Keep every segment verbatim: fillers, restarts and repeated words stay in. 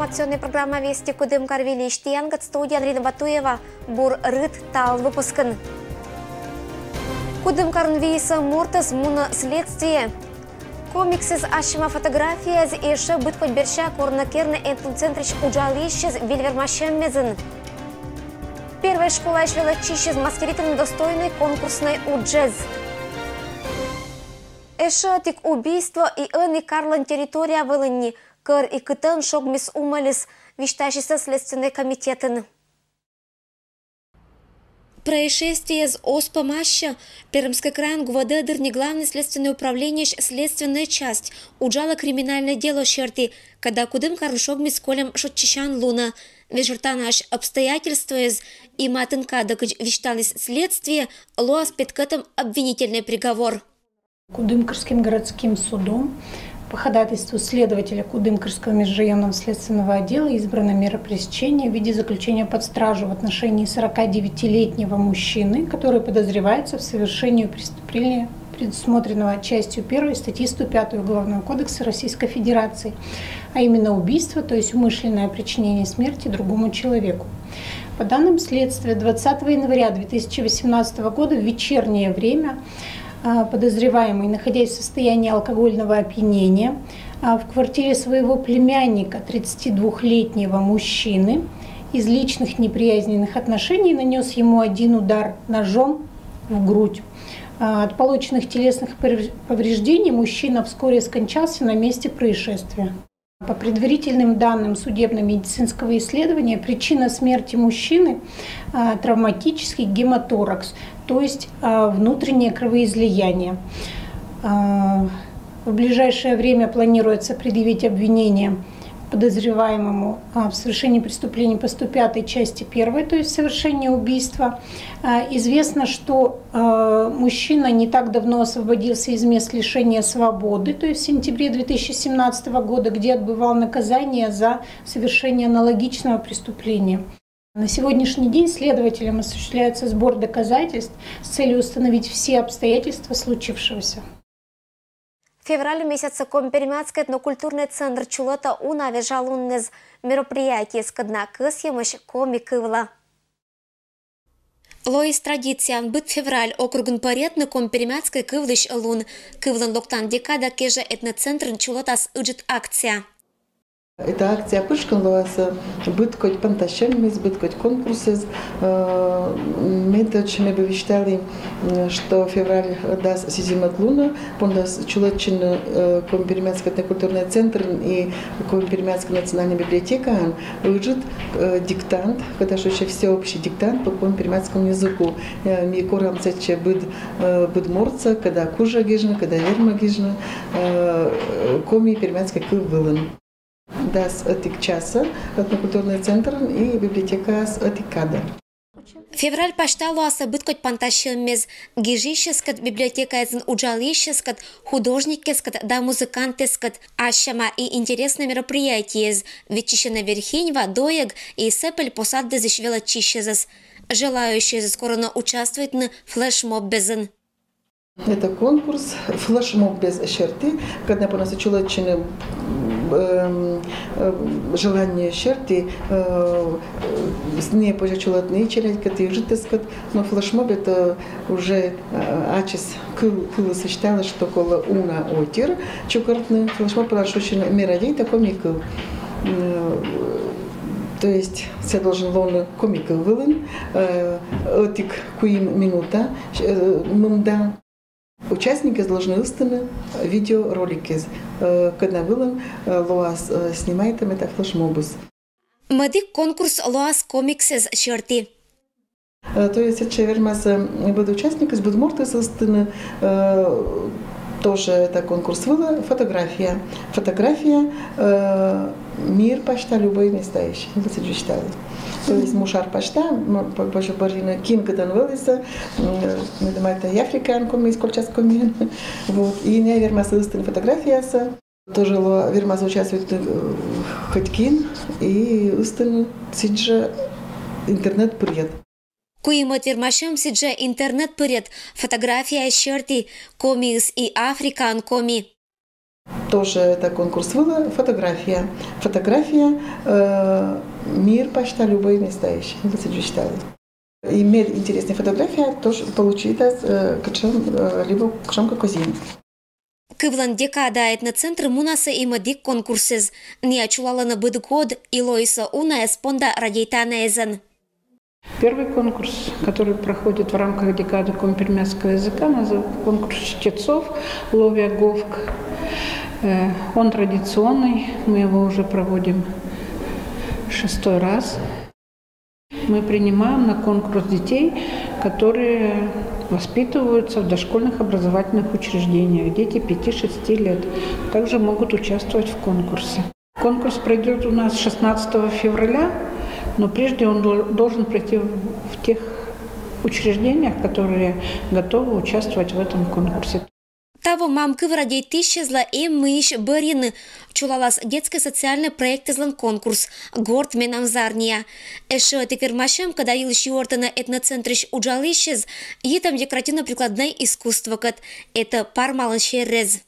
Информационная программа «Вести Кудымкар» выльысь тіянкӧд студияын Рина Батуева. Бур рыт тал выпускын. Кудымкарын висьӧм мортӧс мунӧ следствие. Комиксӧс ассьӧма фотографияяс, эшӧ быд кодь бердса корӧны керны этноцентрысь уджалысьяс выль вермасьӧмӧн. Первой школаысь велӧдчысьяс маскируйтӧны достойнӧй конкурснӧй уджӧн. Эшӧ ӧтик убийство и ӧні карлӧн территория вылын ни. Кӧр и кытӧн шогмис, умӧліс, висьтасисны Следственнӧй комитетын. Происшествиеяс оз помасьӧ. Пермскӧй крайын ГУВД дырйи Главнӧй следственнӧй управлениеысь следственнӧй часть уджалӧ криминальнӧй дело серти, када Кудымкарын шогмис кольӧм шойччысян лунӧ. Вежӧртанаӧсь обстоятельствояс, и матын кадӧ, кыдз висьталіс следствие, лоас петкӧтӧм обвинительнӧй приговор. Кудымкарским городским судом по ходатайству следователя Кудымкарского межрайонного следственного отдела избрана мера пресечения в виде заключения под стражу в отношении сорокадевятилетнего мужчины, который подозревается в совершении преступления, предусмотренного частью первой статьи сто пятой Уголовного кодекса Российской Федерации, а именно убийство, то есть умышленное причинение смерти другому человеку. По данным следствия, двадцатого января две тысячи восемнадцатого года в вечернее время а, подозреваемый, находясь в состоянии алкогольного опьянения, а, в квартире своего племянника, тридцатидвухлетнего мужчины, из личных неприязненных отношений нанёс ему один удар ножом в грудь. А, от полученных телесных повр-, повреждений мужчина вскоре скончался на месте происшествия. По предварительным данным судебно-медицинского исследования, причина смерти мужчины, а, травматический гемоторакс, то есть, а, внутреннее кровоизлияние. А, в ближайшее время планируется предъявить обвинение подозреваемому, а, в совершении преступления по сто пятой части первой, то есть совершение убийства. А, известно, что, а, мужчина не так давно освободился из мест лишения свободы, то есть в сентябре две тысячи семнадцатого года, где отбывал наказание за совершение аналогичного преступления. На сегодняшний день следователем осуществляется сбор доказательств с целью установить все обстоятельства случившегося. Февраль месяцын Коми-Пермяцкӧй этнокультурнӧй центр чулӧтӧ уна вежалуннас. Мероприятиеыс кӧсйӧмаӧсь коми кывла. Лоис традицияӧн быд февраль округын пӧръятны коми-пермяцкӧй кывлысь лун. Кывлӧн локтан декада кежлӧ этноцентрын чулӧтас ыджыд акция. Эта акция пытшкын лоас быд кодь пантасьӧмыс, быд кодь конкурсыс. Э, ме тшӧтш, ме бы висьталі, м, что февраль дас сизимӧд лунӧ пондас чулӧдчыны, э, Коми-Пермяцкӧй этнокультурнӧй центрын и Коми-Пермяцкӧй национальнӧй библиотекаын ыджыд, э, диктант, кӧть шусьӧ всеобщий диктант по коми-пермяцкому языку. Э, ми корам сэтчӧ быд, э, быд мортсӧ, кӧть кужӧ гижны, кӧть вермӧ гижны, э, коми-пермяцкӧй кыв вылын. Дас ӧтик часӧ этнокультурнӧй центрын и библиотекаас ӧтик кадӧ. Февраль пасьта лоас быд кодь пантасьӧмыс гижысьяскӧд, библиотекаын уджалысьяскӧд, художникъяскӧд да музыкантъяскӧд. Ассьӧма и интереснӧй мероприятиеяс. Виччысьӧны верхинь ва, дойӧг и сӧпӧль посадъясысь велӧдчысьясӧс. Желающиеясӧс корӧны участвуйтны флешмоббӧн. Это конкурс флешмоббӧн серти, кӧть на понас чулӧдчыны, эм, э, желание серти, э, э, с ней позьӧ чулӧдны и челядькӧд, и ыджыдтаскӧд, но флешмоб это уже, э, ачыс кыл, кылыс висьталӧ, что колӧ уна отир чукӧртны, флешмоб понас шусьӧны «Ме радейта коми кыв». Э, то есть сійӧ должен лоны коми кыв вылын, э, ӧтик куим минута, э, мында. Участникъяс должны ыстыны видеороликъяс, э, кӧть на вылын, э, лоас, э, снимайтӧм эта флешмобыс. Мӧдик конкурс лоас комиксъяс серти. Э, то есть сэтчӧ вермас, э, быд участникыс, быд мортыс ыстыны, э, тоже эта конкурс вылӧ, фотография. Фотография, э, мир пасьта любӧй местаысь. Висьталі. То есть му шар пасьта, м, по-, позьӧ бӧрйыны, кин кытӧн вӧліс, м, э, ме думайта, и Африкаын коми, и Кольчаськӧй коми. Вот. И найӧ вермасны ыстыны фотографиясӧ. Тоже лоӧ, вермас участвуйтны, э, кӧть кин и ыстыны сідзжӧ интернет пырйӧд. Куимӧд вермасьӧм сідзжӧ интернет пырйӧд, фотография серти, комиыс и Африкаын коми. Тоже это конкурс вылӧ, фотография. Фотография, э, мир пасьта любӧй местаысь. Вӧсна читалӧ. И мед интереснӧй фотография тоже получитас, э, кутшӧм, э, либӧ кутшӧмкӧ козин. Кывлӧн декада этноцентр мунасӧ и мӧдік конкурсӧ. Найӧ чулалӧны быд год, и лоисӧ унаӧс понда радейтана эз. Первый конкурс, который проходит в рамках декады коми-пермяцкого языка, назыв-, конкурс чтецов «Ловля говк». Э, он традиционный, мы его уже проводим шестой раз. Мы принимаем на конкурс детей, которые воспитываются в дошкольных образовательных учреждениях, дети пяти-шести лет, также могут участвовать в конкурсе. Конкурс пройдёт у нас шестнадцатого февраля, но прежде он дол-, должен пройти в, в тех учреждениях, которые готовы участвовать в этом конкурсе. Таво мам кыв радейтысьӧзлӧ эм мыйысь бӧрйыны. Чулалас детскӧй социальнӧй проектэзлӧн конкурс «Горт менам зарния». Эшшӧ ӧтик вермасьӧм, кодӧс йылысь юӧртӧны этноцентрысь уджалысьӧс, йитӧм декоративно-прикладнӧй искусствокӧд. Это пармалӧн серрез.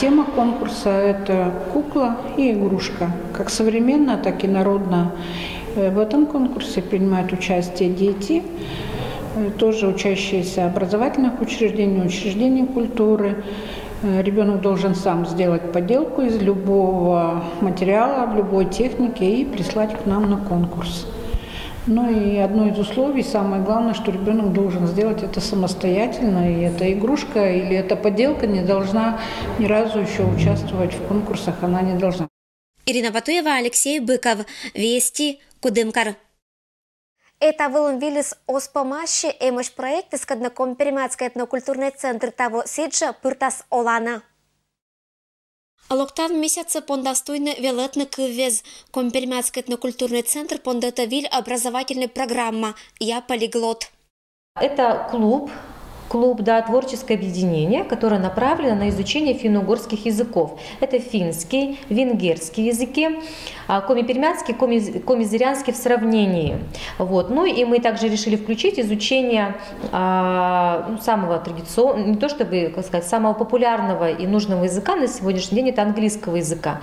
Тема конкурса — это кукла и игрушка. Как современная, так и народная. Э, в этом конкурсе принимают участие дети, э, тоже учащиеся образовательных учреждений, учреждений культуры. Э, ребёнок должен сам сделать поделку из любого материала, в любой технике и прислать к нам на конкурс. Ну и одно из условий, самое главное, что ребёнок должен сделать это самостоятельно, и эта игрушка или эта поделка не должна ни разу ещё участвовать в конкурсах, она не должна. Ирина Батуева, Алексей Быков, «Вести», Кудымкар. Эта вылын вильыс оз помасьы эмӧсь проектыскӧд, но Коми-Пермяцкӧй этнокультурнӧй центр таво сідзжӧ пыртас оланӧ. Локтан месяцӧ пондас туйны велӧтны кыввез. Коми-Пермяцкӧй этнокультурнӧй центр пондӧтӧ виль образовательнӧй программа «Я полиглот». Это клуб, клуб, да, творческое объединение, которое направлено на изучение финно-угорских языков. Это финский, венгерский языки, а, коми-пермяцкий, коми-, коми-зырянский в сравнении. Вот. Ну и мы также решили включить изучение, а, ну, самого традиционного, не то чтобы, как сказать, самого популярного и нужного языка на сегодняшний день, это английского языка.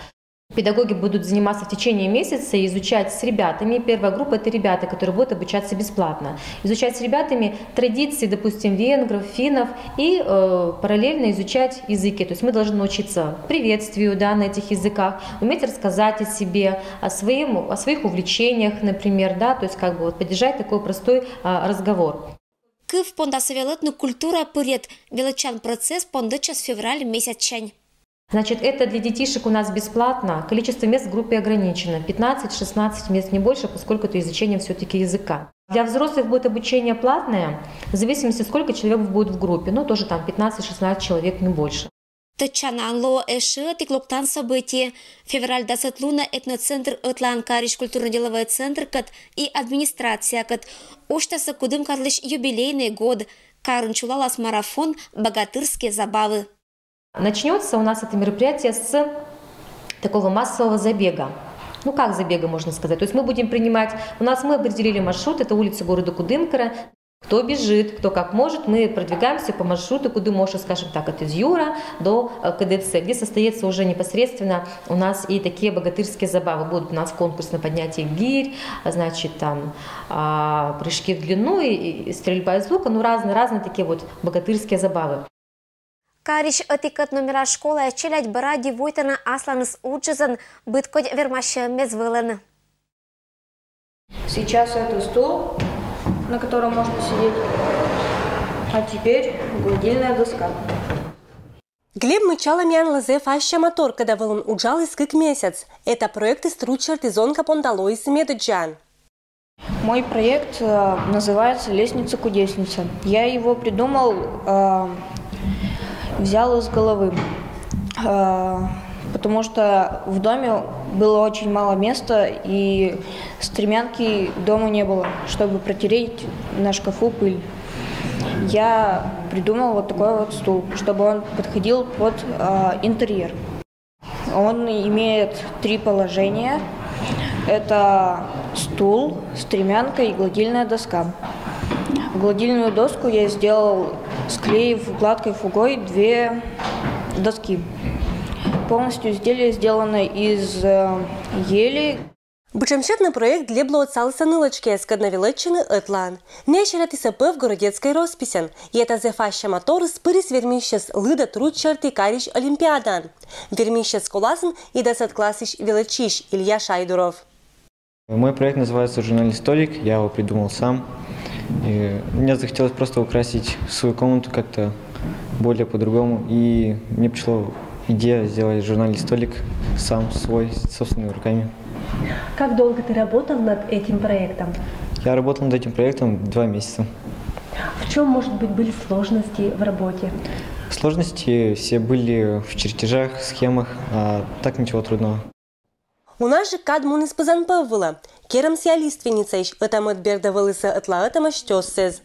Педагоги будут заниматься в течение месяца и изучать с ребятами. Первая группа — это ребята, которые будут обучаться бесплатно. Изучать с ребятами традиции, допустим, венгров, финнов и, э, параллельно изучать языки. То есть мы должны научиться приветствию, да, на этих языках, уметь рассказать о себе, о своем, о своих увлечениях, например, да, то есть как бы вот поддержать такой простой, а, разговор. Кыв пондас велӧтны культура пырйӧд. Велӧдчан процесс пондӧтчас февраль месяцсянь. Значит, это для детишек у нас бесплатно. Количество мест в группе ограничено. Пятнадцать-шестнадцать мест, не больше, поскольку это изучение всё-таки языка. Для взрослых будет обучение платное, в зависимости, сколько человек будет в группе. Ну, тоже там пятнадцать-шестнадцать человек, не больше. Тӧдчанлун лоӧ эшшӧ ӧтик локтан событие. Февраль дасӧд лунӧ этноцентр ӧтлаын карысь культурно-деловӧй центркӧд и администрациякӧд. Осьтасӧ Кудымкарлысь юбилейнӧй год. Карын чулалас марафон «Богатырские забавы». Начнётся у нас это мероприятие с такого массового забега. Ну, как забега, можно сказать. То есть мы будем принимать, у нас мы определили маршрут, это улица города Кудымкара. Кто бежит, кто как может, мы продвигаемся по маршруту Кудымоша, скажем так, от Изюра до, э, К Д Ц, где состоится уже непосредственно у нас и такие богатырские забавы. Будут у нас конкурс на поднятие гирь, значит, там, а, прыжки в длину и, и стрельба из лука, ну, разные, разные такие вот богатырские забавы. Карысь ӧтикӧд номера школаысь челядь бара дивуйтӧны асланыс уджӧн быд кодь вермасьӧмӧсь вылын. Сейчас это стул, на котором можно сидеть, а теперь гладильная доска. Глеб мыччалӧмъянлы зэв ассяма тор, кодӧс вылын уджаліс кык месяц. Эта проектыс трудчерті зонка понда лоис медыджан. Мой проект, э, называется «Лестница-кудесница». Я его придумал, э, взял из головы, э, потому что в доме было очень мало места, и стремянки дома не было, чтобы протереть на шкафу пыль. Я придумал вот такой вот стул, чтобы он подходил под, э, интерьер. Он имеет три положения. Это стул, стремянка и гладильная доска. В гладильную доску я сделал, склеив гладкой фугой две доски. Полностью изделие сделано из э, ели. Быӵем сьӧдны проект лебло ӧтсалыса нылочкиез, кӧдна велӧдчӧны ӧтлаын. Найӧ сератісӧ пӧв городецкӧй росписьӧн. И эта зэв ассяма торйыс пырис «Вермисьӧс лыдӧ» труд серти карись олимпиадаын. Вермисьӧс коласын и дасӧд классысь велӧдчысь Илья Шайдуров. Мой проект называется «Журнальный столик». Я его придумал сам. И мне захотелось просто украсить свою комнату как-то более по-другому. И мне пришла идея сделать журнальный столик сам свой, собственными руками. Как долго ты работал над этим проектом? Я работал над этим проектом два месяца. В чем, может быть, были сложности в работе? Сложности все были в чертежах, схемах, а так ничего трудного. Уна жӧ кад муніс пызан пӧв вылӧ. Керӧмсӧ лиственницаысь ӧта-мӧд бердӧ вӧлісӧ ӧтлаӧ ӧтмоз тёссӧ.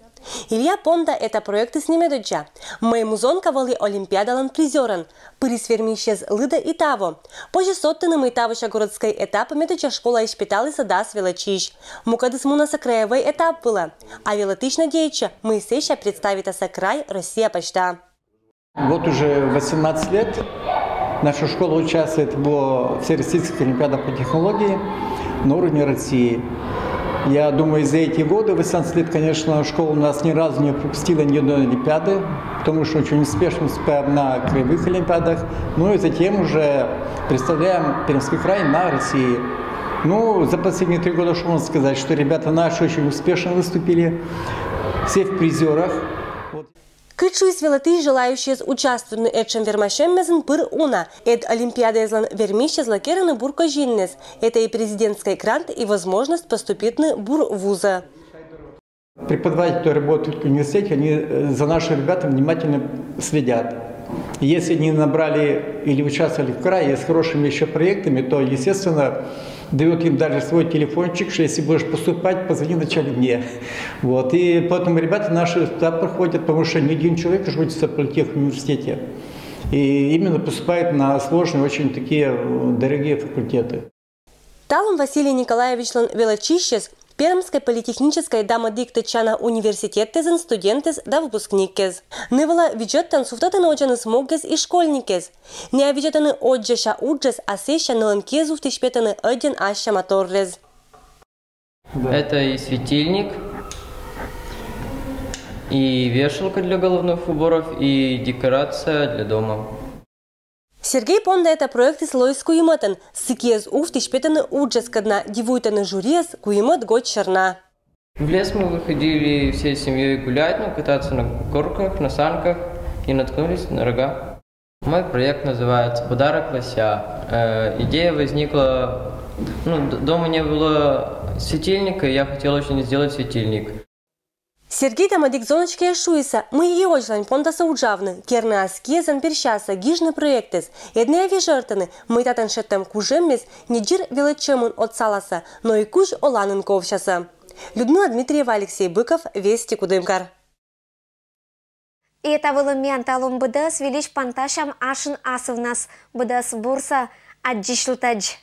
Илья понда эта проектыс нимедоддза, мый музонка вӧлі олимпиадалӧн призёрӧн, пырис «Вермисьӧс лыдӧ» и таво. Позьӧ содтыны, мый тавося городскӧй этапӧ медоддза школаысь петалісӧ дас велӧдчысь. Мукӧдыс мунасӧ краевӧй этап вылӧ. А велӧдысь надейтчӧ, мый сэсся представитасӧ край Россия пасьта. Вот уже восемнадцать лет наша школа участвует во всероссийских олимпиадах по технологии на уровне России. Я думаю, за эти годы, восемнадцать лет, конечно, школа у нас ни разу не пропустила ни одной олимпиады, потому что очень успешно выступаем на краевых олимпиадах. Ну и затем уже представляем Пермский край на России. Ну, за последние три года, что можно сказать, что ребята наши очень успешно выступили, все в призерах. Кыдз шуис велӧдысь, желающиеяс участвуйтны этшӧм вермасьӧммезын пыр уна. Ӧд олимпиадаэзлӧн вермисьӧзлы керӧны бур козинныс. Эта и президентскӧй грант, и возможность поступитны бур вузӧ. Преподаватели, которые работают в университете, они э, за нашими ребятами внимательно следят. Если они набрали или участвовали в крае с хорошими еще проектами, то, естественно, дают им даже свой телефончик, что если будешь поступать, позвони вначале мне. Вот. И поэтому ребята наши туда проходят, потому что не один человек же учится в политехуниверситете. И именно поступает на сложные, очень такие э, дорогие факультеты. Талун Василий Николаевичлӧн велӧдчысьыс Пермскӧй политехническӧй да мӧдик тӧдчана университеттэзлӧн студентыс да выпускникыс. Найӧ вылӧ видзӧдтан сувтӧдӧны водзаныс могыс и школьникыс. Найӧ видзӧдӧны оддзася уджӧс, а сэсся нылӧн киыс увтысь петӧны ӧддьӧн ассяма торйӧз. Это и светильник, и вешалка для головных уборов, и декорация для дома. Сергей понда эта проектыс лоис куимӧтӧн. Сы киыс увтысь петӧны уджӧс, кӧдна дивуйтӧны жюриыс куимӧд год сьӧрна. В лес мы выходили всей семьей гулять, ну, кататься на горках, на санках и наткнулись на рога. Мой проект называется «Подарок лося». Э, идея возникла, ну, д- дома не было светильника, и я хотел очень сделать светильник. Сергей да мӧдик зонӧдз кӧ шуисӧ, мый и водзлань пондасӧ уджавны, керны ас киӧзӧн персьясӧ, гижны проектыс. Ӧд найӧ вежӧртӧны, мый татӧн шедтӧм кужӧмыс не дзир велӧдчӧмын отсаласӧ, но и кузь оланын ковсясӧ. Людмила Дмитриева, Алексей Быков, Вести, Кудымкар. И эта вылын миян талун быдӧс. Вильысь пантасям ашын асывнас. Быдӧс бурсӧ, аддзысьлытӧдз.